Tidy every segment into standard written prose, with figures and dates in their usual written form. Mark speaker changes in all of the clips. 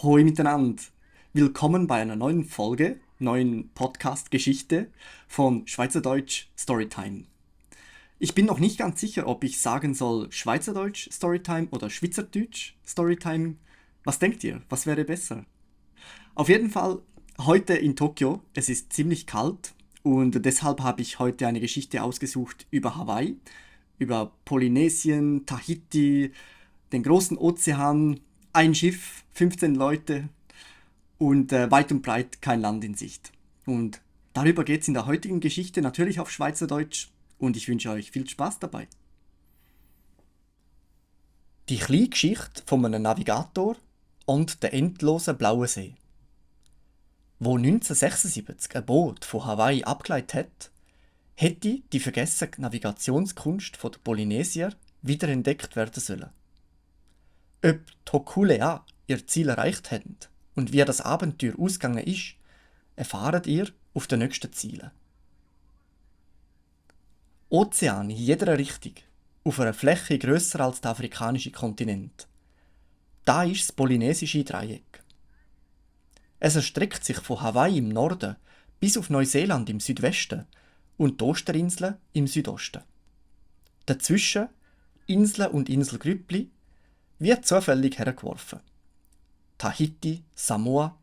Speaker 1: Hoi miteinander. Willkommen bei einer neuen Folge, neuen Podcast-Geschichte von Schweizerdeutsch Storytime. Ich bin noch nicht ganz sicher, ob ich sagen soll Schweizerdeutsch Storytime oder Schweizerdeutsch Storytime. Was denkt ihr? Was wäre besser? Auf jeden Fall heute in Tokio. Es ist ziemlich kalt und deshalb habe ich heute eine Geschichte ausgesucht über Hawaii, über Polynesien, Tahiti, den großen Ozean, ein Schiff, 15 Leute und weit und breit kein Land in Sicht. Und darüber geht es in der heutigen Geschichte natürlich auf Schweizerdeutsch und ich wünsche euch viel Spaß dabei. Die kleine Geschichte von einem Navigator und der endlosen blauen See. Wo 1976 ein Boot von Hawaii abgeleitet hat, hätte die vergessene Navigationskunst der Polynesier wiederentdeckt werden sollen. Ob die Hokulea ihr Ziel erreicht haben und wie das Abenteuer ausgegangen ist, erfahrt ihr auf den nächsten Zielen. Ozean in jeder Richtung, auf einer Fläche grösser als der afrikanische Kontinent. Da ist das polynesische Dreieck. Es erstreckt sich von Hawaii im Norden bis auf Neuseeland im Südwesten und die Osterinseln im Südosten. Dazwischen Inseln und Inselgrüppli wie zufällig hergeworfen. Tahiti, Samoa,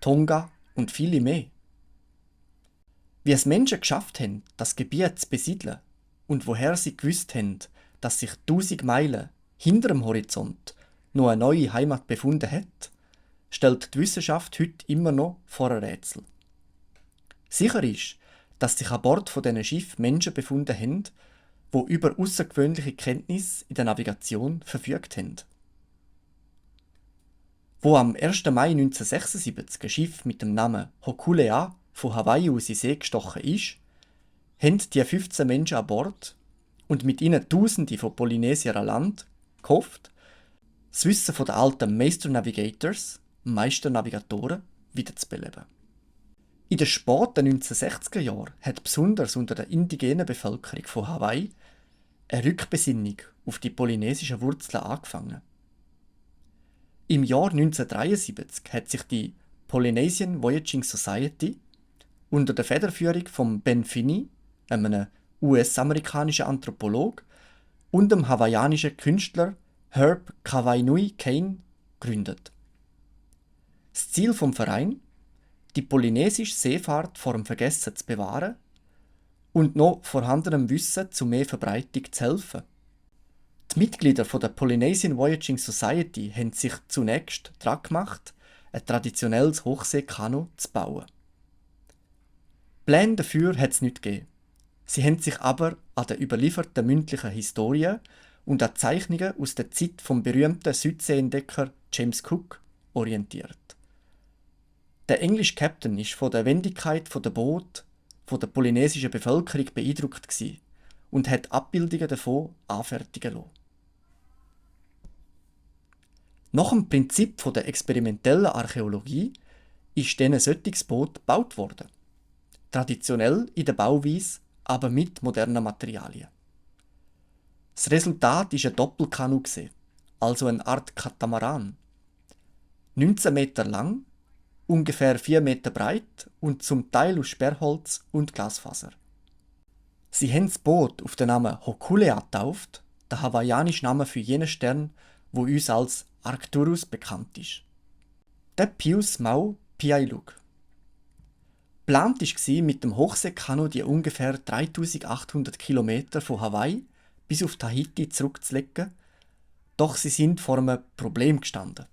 Speaker 1: Tonga und viele mehr. Wie es Menschen geschafft haben, das Gebiet zu besiedeln und woher sie gewusst haben, dass sich 1000 Meilen hinter dem Horizont noch eine neue Heimat befunden hat, stellt die Wissenschaft heute immer noch vor ein Rätsel. Sicher ist, dass sich an Bord von diesen Schiffen Menschen befunden haben, die über außergewöhnliche Kenntnisse in der Navigation verfügt haben. Wo am 1. Mai 1976 ein Schiff mit dem Namen Hokulea von Hawaii aus in den See gestochen ist, haben die 15 Menschen an Bord und mit ihnen Tausende von Polynesier an Land gehofft, das Wissen der alten Master Navigators, Meisternavigatoren, wiederzubeleben. In den späten 1960er Jahren hat besonders unter der indigenen Bevölkerung von Hawaii eine Rückbesinnung auf die polynesischen Wurzeln angefangen. Im Jahr 1973 hat sich die Polynesian Voyaging Society unter der Federführung von Ben Finney, einem US-amerikanischen Anthropolog, und dem hawaiianischen Künstler Herb Kawainui Kane gegründet. Das Ziel vom Verein: die polynesische Seefahrt vor dem Vergessen zu bewahren und noch vorhandenem Wissen zu mehr Verbreitung zu helfen. Die Mitglieder der Polynesian Voyaging Society haben sich zunächst daran gemacht, ein traditionelles Hochseekanu zu bauen. Pläne dafür hat es nicht gegeben. Sie haben sich aber an der überlieferten mündlichen Historie und an Zeichnungen aus der Zeit vom berühmten Südseeentdecker James Cook orientiert. Der englische Captain war von der Wendigkeit der Boote der polynesischen Bevölkerung beeindruckt und hat Abbildungen davon anfertigen lassen. Nach dem Prinzip der experimentellen Archäologie ist dann ein solches Boot gebaut worden. Traditionell in der Bauweise, aber mit modernen Materialien. Das Resultat war ein Doppelkanu, also eine Art Katamaran. 19 Meter lang, ungefähr 4 Meter breit und zum Teil aus Sperrholz und Glasfaser. Sie haben das Boot auf den Namen Hokulea getauft, der hawaiianische Name für jenen Stern, wo uns als Arcturus bekannt ist. Der Pius Mau Piailug. Geplant war mit dem Hochseekanu die ungefähr 3800 Kilometer von Hawaii bis auf Tahiti zurückzulegen, doch sie sind vor einem Problem gestanden.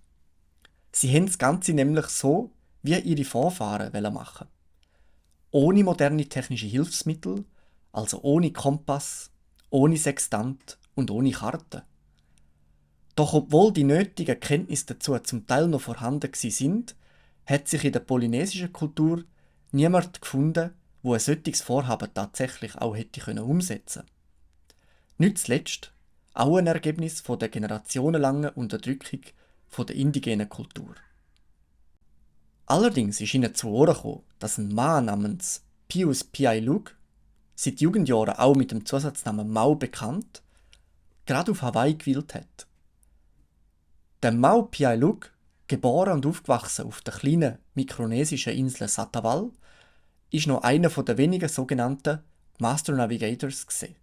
Speaker 1: Sie haben das Ganze nämlich so wie ihre Vorfahren machen. Ohne moderne technische Hilfsmittel, also ohne Kompass, ohne Sextant und ohne Karte. Doch obwohl die nötigen Kenntnisse dazu zum Teil noch vorhanden sind, hat sich in der polynesischen Kultur niemand gefunden, wo ein solches Vorhaben tatsächlich auch hätte umsetzen können. Nicht zuletzt auch ein Ergebnis von der generationenlangen Unterdrückung der indigenen Kultur. Allerdings ist ihnen zu Ohren gekommen, dass ein Mann namens Pius Piailug, seit Jugendjahren auch mit dem Zusatznamen Mau bekannt, gerade auf Hawaii gewählt hat. Der Mau Piailug Geboren und aufgewachsen auf der kleinen mikronesischen Insel Satawal, ist noch einer der wenigen sogenannten Master Navigators gewesen.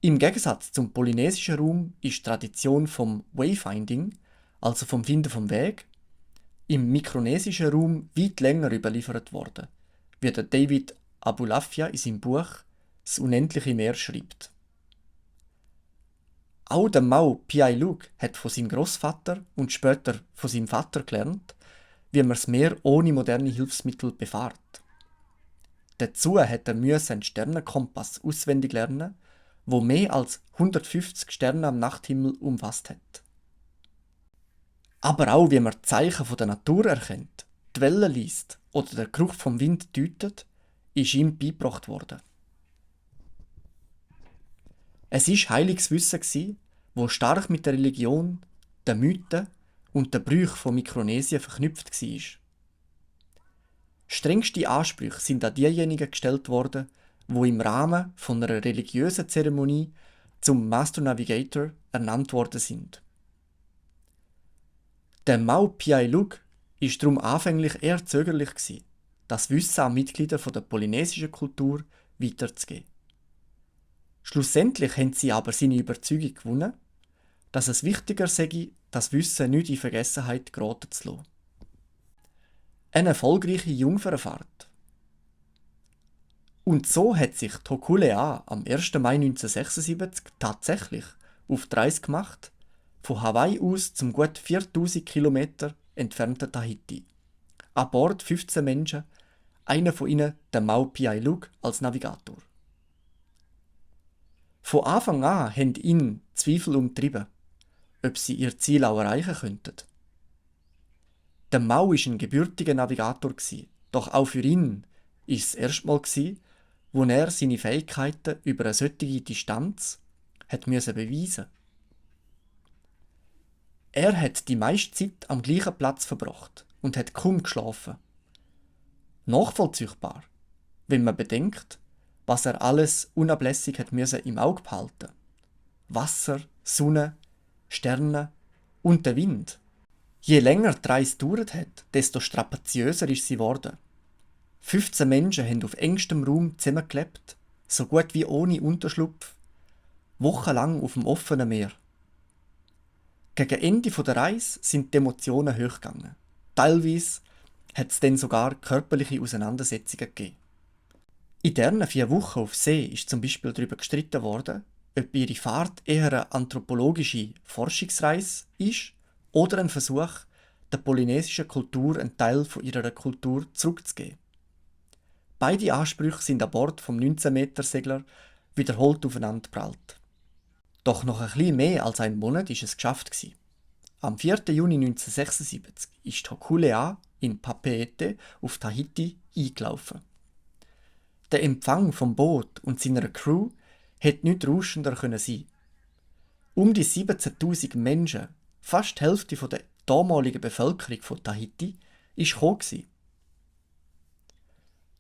Speaker 1: Im Gegensatz zum polynesischen Raum ist die Tradition vom Wayfinding, also vom Finden vom Weg, im mikronesischen Raum weit länger überliefert worden, wie der David Abulafia in seinem Buch «Das unendliche Meer» schreibt. Auch der Mau Piai Lug hat von seinem Großvater und später von seinem Vater gelernt, wie man das Meer ohne moderne Hilfsmittel befahrt. Dazu hat er einen Sternenkompass auswendig lernen, wo mehr als 150 Sterne am Nachthimmel umfasst hat. Aber auch wie man Zeichen von der Natur erkennt, die Wellen liest oder den Geruch vom Wind deutet, ist ihm beigebracht worden. Es war heiliges Wissen, das stark mit der Religion, den Mythen und den Brüchen von Mikronesien verknüpft war. Strengste Ansprüche sind an diejenigen gestellt worden, die im Rahmen von einer religiösen Zeremonie zum Master Navigator ernannt worden sind. Der Mau Piai Lug war darum anfänglich eher zögerlich, das Wissen an Mitglieder der polynesischen Kultur weiterzugeben. Schlussendlich haben sie aber seine Überzeugung gewonnen, dass es wichtiger sei, das Wissen nicht in Vergessenheit geraten zu lassen. Eine erfolgreiche Jungfernfahrt. Und so hat sich Tokulea am 1. Mai 1976 tatsächlich auf die Reise gemacht, von Hawaii aus zum gut 4000 Kilometer entfernten Tahiti. An Bord 15 Menschen, einer von ihnen der Mau Piai Lug als Navigator. Von Anfang an haben ihn Zweifel umtrieben, ob sie ihr Ziel auch erreichen könnten. Der Mau war ein gebürtiger Navigator, doch auch für ihn war es das erste Mal, wo er seine Fähigkeiten über eine solche Distanz beweisen musste. Er hat die meiste Zeit am gleichen Platz verbracht und hat kaum geschlafen. Nachvollziehbar, wenn man bedenkt, was er alles unablässig im Auge behalten. Wasser, Sonne, Sterne und der Wind. Je länger die Reise gedauert hat, desto strapaziöser ist sie geworden. 15 Menschen haben auf engstem Raum zusammengelebt, so gut wie ohne Unterschlupf, wochenlang auf dem offenen Meer. Gegen Ende der Reise sind die Emotionen hochgegangen. Teilweise hat es dann sogar körperliche Auseinandersetzungen gegeben. In diesen 4 Wochen auf See ist zum Beispiel darüber gestritten worden, ob ihre Fahrt eher eine anthropologische Forschungsreise ist oder ein Versuch, der polynesischen Kultur einen Teil von ihrer Kultur zurückzugeben. Beide Ansprüche sind an Bord vom 19-Meter-Segler wiederholt aufeinander geprallt. Doch noch ein bisschen mehr als einen Monat war es geschafft. Am 4. Juni 1976 ist Tokulea in Papeete auf Tahiti eingelaufen. Der Empfang vom Boot und seiner Crew hätte nicht rauschender sein können. Um die 17.000 Menschen, fast die Hälfte der damaligen Bevölkerung von Tahiti, war gekommen.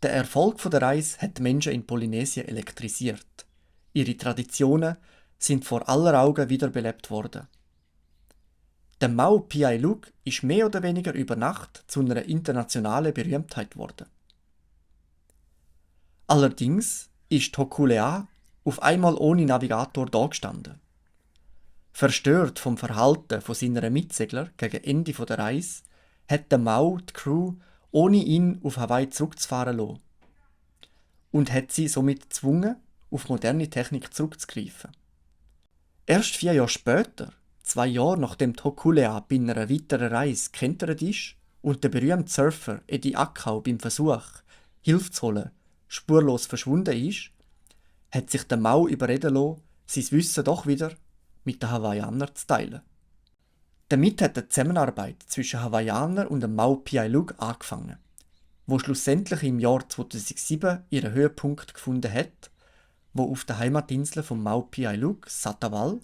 Speaker 1: Der Erfolg der Reise hat die Menschen in Polynesien elektrisiert. Ihre Traditionen sind vor aller Augen wiederbelebt worden. Der Mau Piai Lug ist mehr oder weniger über Nacht zu einer internationalen Berühmtheit geworden. Allerdings ist Tokulea auf einmal ohne Navigator dagestanden. Verstört vom Verhalten von seiner Mitsegler gegen Ende der Reise, hat der Mau die Crew ohne ihn auf Hawaii zurückzufahren lassen und hat sie somit gezwungen, auf moderne Technik zurückzugreifen. Erst 4 Jahre später, 2 Jahre nachdem Tokulea bei einer weiteren Reise gekentert ist und der berühmte Surfer Eddie Akau beim Versuch, Hilfe zu holen, spurlos verschwunden ist, hat sich der Mau überreden lassen, sein Wissen doch wieder mit den Hawaiianern zu teilen. Damit hat die Zusammenarbeit zwischen Hawaiianern und dem Mau Piai Lug angefangen, wo schlussendlich im Jahr 2007 ihren Höhepunkt gefunden hat, wo auf der Heimatinsel von Mau Piai Lug, Satawal,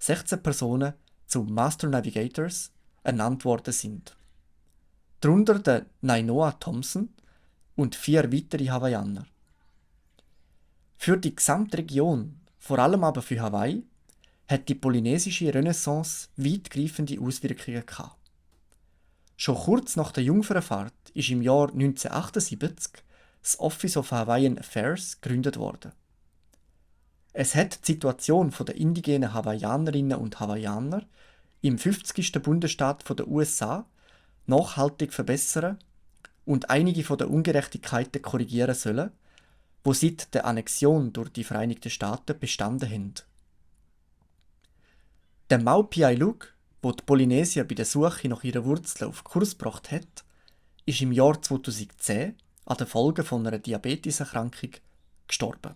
Speaker 1: 16 Personen zu Master Navigators ernannt worden sind. Darunter der Nainoa Thompson und 4 weitere Hawaiianer. Für die gesamte Region, vor allem aber für Hawaii, hat die polynesische Renaissance weitgreifende Auswirkungen gehabt. Schon kurz nach der Jungfernfahrt ist im Jahr 1978 das Office of Hawaiian Affairs gegründet worden. Es hat die Situation der indigenen Hawaiianerinnen und Hawaiianer im 50. Bundesstaat der USA nachhaltig verbessern und einige der Ungerechtigkeiten korrigieren sollen, wo seit der Annexion durch die Vereinigten Staaten bestanden haben. Der Maupiailug, wo die Polynesier bei der Suche nach ihren Wurzeln auf Kurs gebracht hat, ist im Jahr 2010 an den Folgen von einer Diabeteserkrankung gestorben.